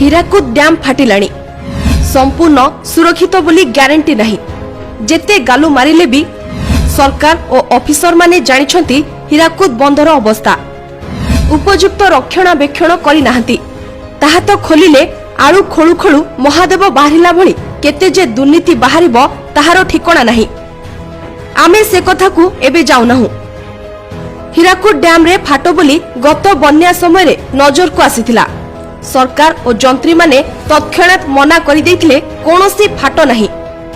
Hirakud dam ଫାଟିଲାଣି, ସମ୍ପୂର୍ଣ୍ଣ ସୁରକ୍ଷିତ ବୋଲି ଗ୍ୟାରେଣ୍ଟି ନାହିଁ। ଯେତେ ଗାଲୁ ମାରିଲେ ବି ସରକାର ଓ ଅଫିସରମାନେ ଜାଣିଛନ୍ତି ହୀରାକୁଦ ବନ୍ଧର ଅବସ୍ଥା। ଉପଯୁକ୍ତ ରକ୍ଷଣାବେକ୍ଷଣ କରିନାହାନ୍ତି। ତାହା ତ ଖୋଲିଲେ ଆଳୁ ଖୋଳୁ ଖୋଳୁ ମହାଦେବ ବାହାରିଲା ଭଳି କେତେ ଯେ ଦୁର୍ନୀତି ବାହାରିବ, ତାହାର ଠିକଣା ନାହିଁ। ଆମେ ସେ କଥାକୁ ଏବେ ଯାଉନାହୁଁ। ହୀରାକୁଦ ଡ୍ୟାମ୍ରେ ଫାଟ ବୋଲି ଗତ ବନ୍ୟା ସମୟରେ ନଜରକୁ ଆସିଥିଲା। ସରକାର ଓ ଯନ୍ତ୍ରୀମାନେ ତତ୍କ୍ଷଣାତ୍ ମନା କରିଦେଇଥିଲେ, କୌଣସି ଫାଟ ନାହିଁ।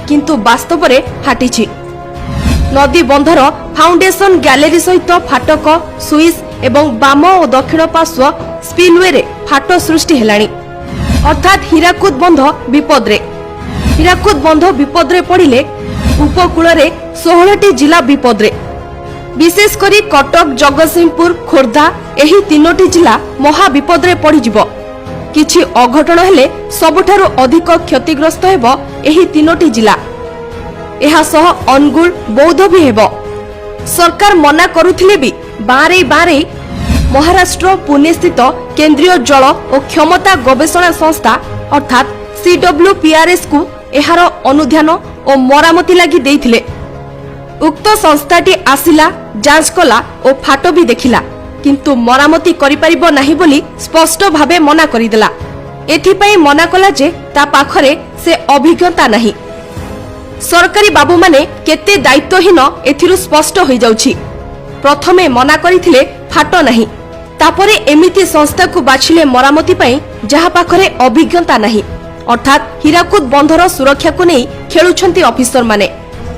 କିନ୍ତୁ ବାସ୍ତବରେ ଫାଟିଛି। ନଦୀ ବନ୍ଧର ଫାଉଣ୍ଡେସନ ଗ୍ୟାଲେରୀ ସହିତ ଫାଟକ, ସୁଇସ୍ ଏବଂ ବାମ ଓ ଦକ୍ଷିଣ ପାର୍ଶ୍ୱ ସ୍ପିଲୱେରେ ଫାଟ ସୃଷ୍ଟି ହେଲାଣି। ଅର୍ଥାତ୍ ହୀରାକୁଦ ବନ୍ଧ ବିପଦରେ। ହୀରାକୁଦ ବନ୍ଧ ବିପଦରେ ପଡ଼ିଲେ ଉପକୂଳରେ 16ଟି ଜିଲ୍ଲା ବିପଦରେ। ବିଶେଷ କରି କଟକ, ଜଗତସିଂହପୁର, ଖୋର୍ଦ୍ଧା ଏହି ତିନୋଟି ଜିଲ୍ଲା ମହାବିପଦରେ ପଡ଼ିଯିବ। କିଛି ଅଘଟଣ ହେଲେ ସବୁଠାରୁ ଅଧିକ କ୍ଷତିଗ୍ରସ୍ତ ହେବ ଏହି ତିନୋଟି ଜିଲ୍ଲା। ଏହାସହ ଅନୁଗୁଳ, ବୌଦ୍ଧ ବି ହେବ। ସରକାର ମନା କରୁଥିଲେ ବି ବାଁରେଇ ବାଁରେଇ ମହାରାଷ୍ଟ୍ର ପୁନେସ୍ଥିତ କେନ୍ଦ୍ରୀୟ ଜଳ ଓ କ୍ଷମତା ଗବେଷଣା ସଂସ୍ଥା ଅର୍ଥାତ୍ ସିଡବ୍ଲ୍ୟୁପିଆର୍ଏସ୍ କୁ ଏହାର ଅନୁଧ୍ୟାନ ଓ ମରାମତି ଲାଗି ଦେଇଥିଲେ। ଉକ୍ତ ସଂସ୍ଥାଟି ଆସିଲା, ଯାଞ୍ଚ କଲା ଓ ଫାଟ ବି ଦେଖିଲା, କିନ୍ତୁ ମରାମତି କରିପାରିବ ନାହିଁ ବୋଲି ସ୍ପଷ୍ଟ ଭାବେ ମନା କରିଦେଲା। ଏଥିପାଇଁ ମନା କଲା ଯେ ତା ପାଖରେ ସେ ଅଭିଜ୍ଞତା ନାହିଁ। ସରକାରୀ ବାବୁମାନେ କେତେ ଦାୟିତ୍ୱହୀନ, ଏଥିରୁ ସ୍ପଷ୍ଟ ହୋଇଯାଉଛି। ପ୍ରଥମେ ମନା କରିଥିଲେ ଫାଟ ନାହିଁ, ତାପରେ ଏମିତି ସଂସ୍ଥାକୁ ବାଛିଲେ ମରାମତି ପାଇଁ, ଯାହା ପାଖରେ ଅଭିଜ୍ଞତା ନାହିଁ। ଅର୍ଥାତ୍ ହୀରାକୁଦ ବନ୍ଧର ସୁରକ୍ଷାକୁ ନେଇ ଖେଳୁଛନ୍ତି ଅଫିସରମାନେ।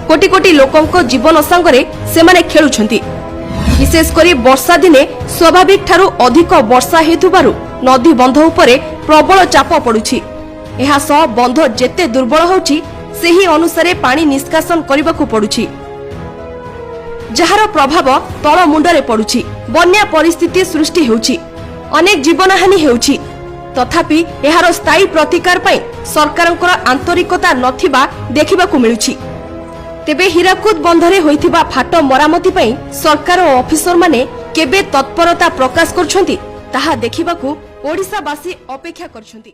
କୋଟି କୋଟି ଲୋକଙ୍କ ଜୀବନ ସାଙ୍ଗରେ ସେମାନେ ଖେଳୁଛନ୍ତି। ବିଶେଷ କରି ବର୍ଷା ଦିନେ ସ୍ୱାଭାବିକ ଠାରୁ ଅଧିକ ବର୍ଷା ହେଉଥିବାରୁ ନଦୀ ବନ୍ଧ ଉପରେ ପ୍ରବଳ ଚାପ ପଡୁଛି। ଏହାସହ ବନ୍ଧ ଯେତେ ଦୁର୍ବଳ ହେଉଛି, ସେହି ଅନୁସାରେ ପାଣି ନିଷ୍କାସନ କରିବାକୁ ପଡୁଛି, ଯାହାର ପ୍ରଭାବ ତଳ ମୁଣ୍ଡରେ ପଡୁଛି। ବନ୍ୟା ପରିସ୍ଥିତି ସୃଷ୍ଟି ହେଉଛି, ଅନେକ ଜୀବନହାନି ହେଉଛି। ତଥାପି ଏହାର ସ୍ଥାୟୀ ପ୍ରତିକାର ପାଇଁ ସରକାରଙ୍କର ଆନ୍ତରିକତା ନଥିବା ଦେଖିବାକୁ ମିଳୁଛି। ତେବେ ହୀରାକୁଦ ବନ୍ଧରେ ହୋଇଥିବା ଫାଟ ମରାମତି ପାଇଁ ସରକାର ଓ ଅଫିସରମାନେ କେବେ ତତ୍ପରତା ପ୍ରକାଶ କରୁଛନ୍ତି, ତାହା ଦେଖିବାକୁ ଓଡ଼ିଶାବାସୀ ଅପେକ୍ଷା କରିଛନ୍ତି।